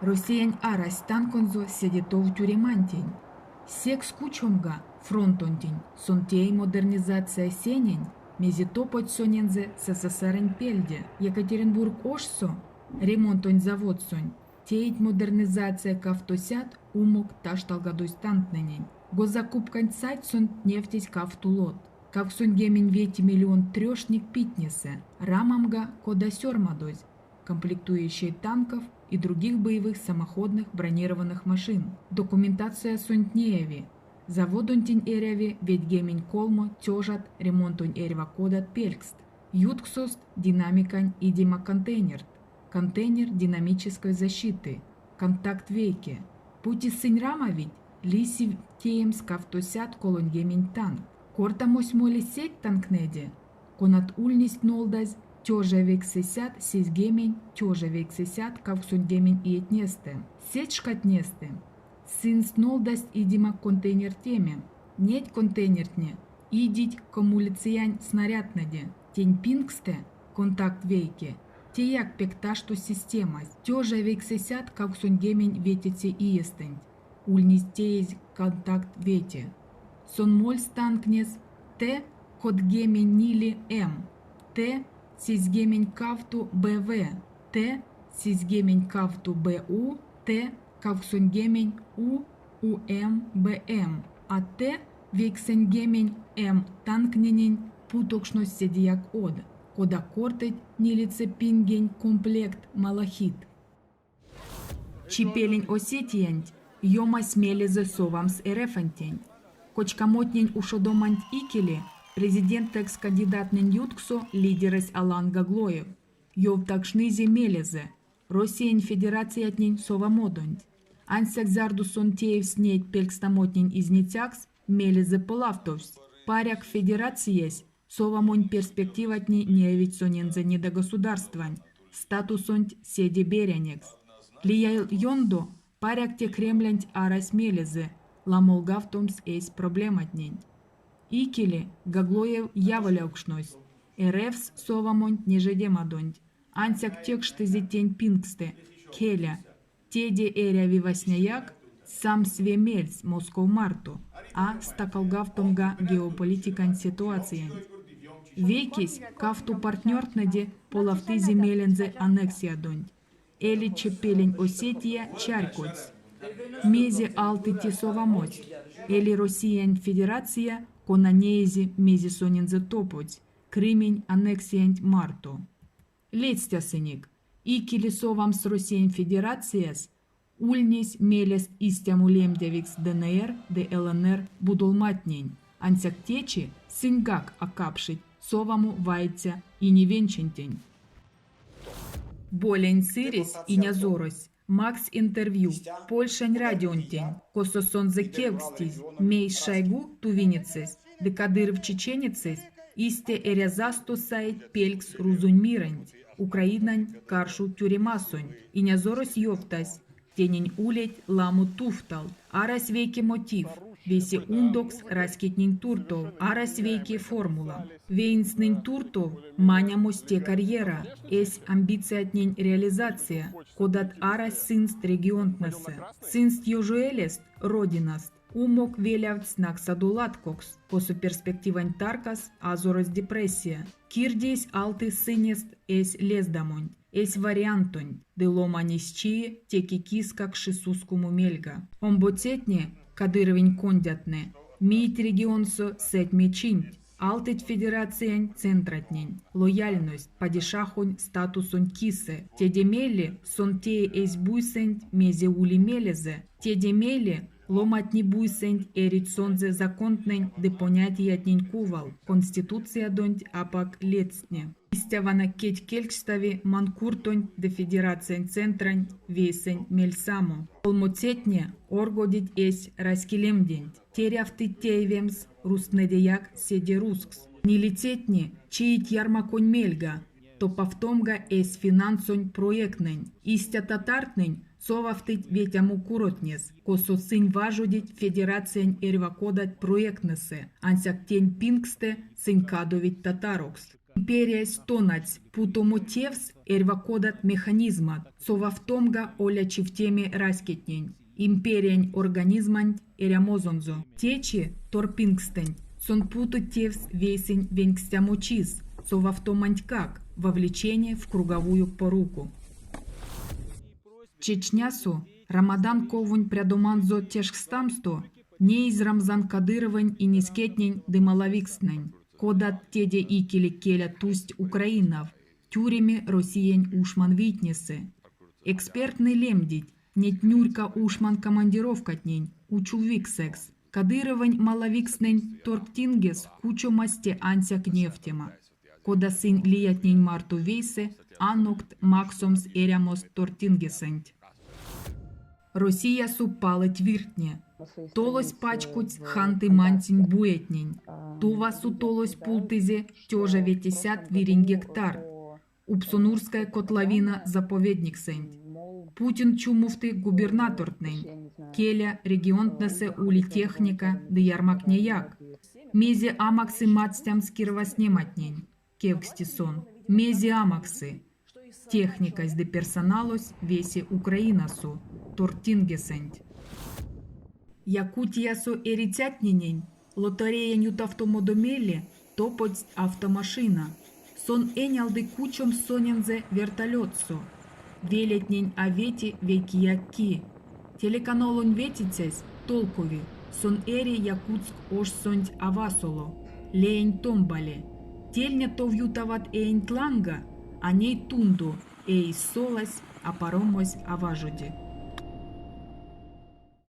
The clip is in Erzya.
Россиянь арасть танконзо седе тов тюремантень. Секс кучомга фронтонтень сон теи модернизация сенень, мезе топодсь сонензэ СССР-нь пельде. Екатеринбург ошсо ремонтонь заводсонть теить модернизация кавтосядт умок ташталгадозь танктненень. Госзакупканть сайтсонть невтезь кавто лотт. 85 миллионт трёшник питнесэ, рамамга, кода сёрмадозь, комплектующие танков и других боевых самоходных бронированных машин. Документациясонть неяви, заводонтень эряви 93 тёжат ремонтонь эрьва кодат пелькст, ютксост динамикань идема контейнерт, контейнер динамической защиты, Контакт вейке. Бути сынь рамавить, лиси теемс 230 танкт. Кортамось моли сеть танктнеде, конат ульнесть нолдазь 1970 1980 иетнестэ. Сеть шкатнестэ сынст нолдасть идема контейнертеме. Неть контейнертнэ идить коммуляциянь снарядтнэде. Тень пингстэ Контакт вейке. Теяк пек ташто системась. 1985 иестэнть ульнесь теезь Контакт вете. Сон мольсь танктнес Т кодгемень М, Т 72 БВ, Т 72 БУ, Т 80 У, УМ, БМ, а Т 90 М танктненень путокшнось седеяк од, кода кортыть, нилеце пингень комплект "Малахит". Чипелень Осетиянть ёмась мелезэ совамс РФ-нтень. Кочкамотнень ушодоманть икеле президентэкс кандидаттнэнь ютксо лидерэсь Алан Гаглоев ёвтакшнызе мелезэ Россиянь Федерациятнень совамодонть. Ансяк зярдо сон теевсь неть пелькстамотнень изницякс, мелезэ полавтовсь. Паряк, Федерациясь совамонь перспективатне неявить сонензэ недогосударствань статусонть седе берянекс. Лия ёндо, паряк те Кремлянть арась мелезэ ламолгавтомс эсь проблематнень. Икеле Гаглоев яволявкшнось РФ-с совамонть нежедемадонть, ансяк тёкштызе тень пингстэ, келя, теде эряви васняяк самс ве мельс Москов марто, а стакалгавтомга геополитикань ситуациянть. Вейкесь кавто партнёртнэде полавтызе мелензэ аннексиядонть. Эли Чепелень Осетия чарькодсь, мезе алты те совамось, эли Россиянь Федерация, кона неизе мезе сонензэ топодсь Крымень аннексиянть марто. Ледстясынек, икеле совамс Россиянь Федерацияс ульнесь мелест истямо лемдевикс ДНР ды ЛНР будолматнень, ансяк течи сыньгак а капшить совамо ваиця иневенчентень. Болень Сыресь инязорось макссь интервью Польшань радионтень, косо сонзэ кевкстизь, мейс Шойгу тувинецэсь ды Кадыров чеченецэсь истя эрязасто саить пелькс рузонь мирэнть, Украинань каршо тюремасонть. Инязорось ёвтась, Тенень улить ламо тувталт. Арась вейке мотив, весе ундокс раськетнень туртов, арась вейке формула. Веенстнэнь туртов манямось те карьера, эсь амбициятнень реализация, кодат арасть сынст регионтнэсэ. Сынст ёжоэлест, родинаст, умок велявтсть наксадо латкокс, косо перспективань таркас азорось депрессия. Кирдезь алты сынест эсь лездамонть, эсь вариантонть, ды ломанесь чии теке киска кшисускомо мельга. Омбоцетне, Кадыровонь кондятнэ, миить регионсо сэтьмечинть, алтыть федерациянь центратнень, лояльность, падишахонь статусонть кисэ. Теде мейле сон теи эсь буйсэнть мезе ули мелезэ. Теде мейле Ломатне буйсэнть эрить сонзэ законтнэнь ды понятиятнень кувалт, Конституциядонть апак ледстне. Истя вана кедькелькстави манкуртонть ды федерациянь центранть вейсэнь мельсамо. Колмоцетне оргодить эсь раськелемденть, терявтыть теевемс рузтнэдеяк седе рузкс. Нилецетне чиить ярмаконь мельга, топавтомга эсь финансонь проекттнэнь. Истя татартнэнь совавтыть ветямо куротнес, косо сынь важодить федерациянь эрьва кодат проекттнэсэ, ансяк тень пингстэ сынь кадовить татарокс. Империясь тонадсь путомо тевс эрьва кодат механизмат, совавтомга олячивтеме раськетнень империянь организманть эрямозонзо. Течи, торпингстэнть, сон путы тевс вейсэнь венькстямочис совавтомантькак, вовлечение в круговую поруку. Чечнясо Рамадан ковонь прядоманзо тешкстамсто неизь Рамзан Кадыровонь инеськетнень ды малавикстнэнь, кодат теде икеле келя тусть Украинав, тюреме Россиянь ушманвийтнесэ. Эксперттнэ лемдить неть нурька ушман командировкатнень учовиксэкс, Кадыровонь малавикстнэнь торгтингес кучомась те ансяк невтема, кода сынь лиятнень марто вейсэ анокт максомс эрямост тортингесэнть. Россиясо палыть виртне. Толось пачкодсь Ханты-Мансинь буетнень. Тувасо толось пултызе 1500 вирень гектарт. Упсонурская котловина заповедниксэнть. Путин чумовты губернатортнэнь. Келя, регионтнэсэ ули техника ды ярмактнеяк. Мезе а максы мадстямс кирвазтнематнень? Кевксти сон. Мезе а максы? Техникась ды персоналось весе Украинасо, тортингесэнть. Якутиясо эрицятненень лотереянь ютавтомадо мейле топодсть автомашина. Сон энялды кучомс сонензэ вертолетсо. Велетнень а вети вейкеяк ки. Телеканалонь ветицясь толкови, сон эри Якутск ошсонть а васоло, леенть томбале. Тельня тов ютават эенть ланга, а ней тундо, эесь солась, а паромось а важоди.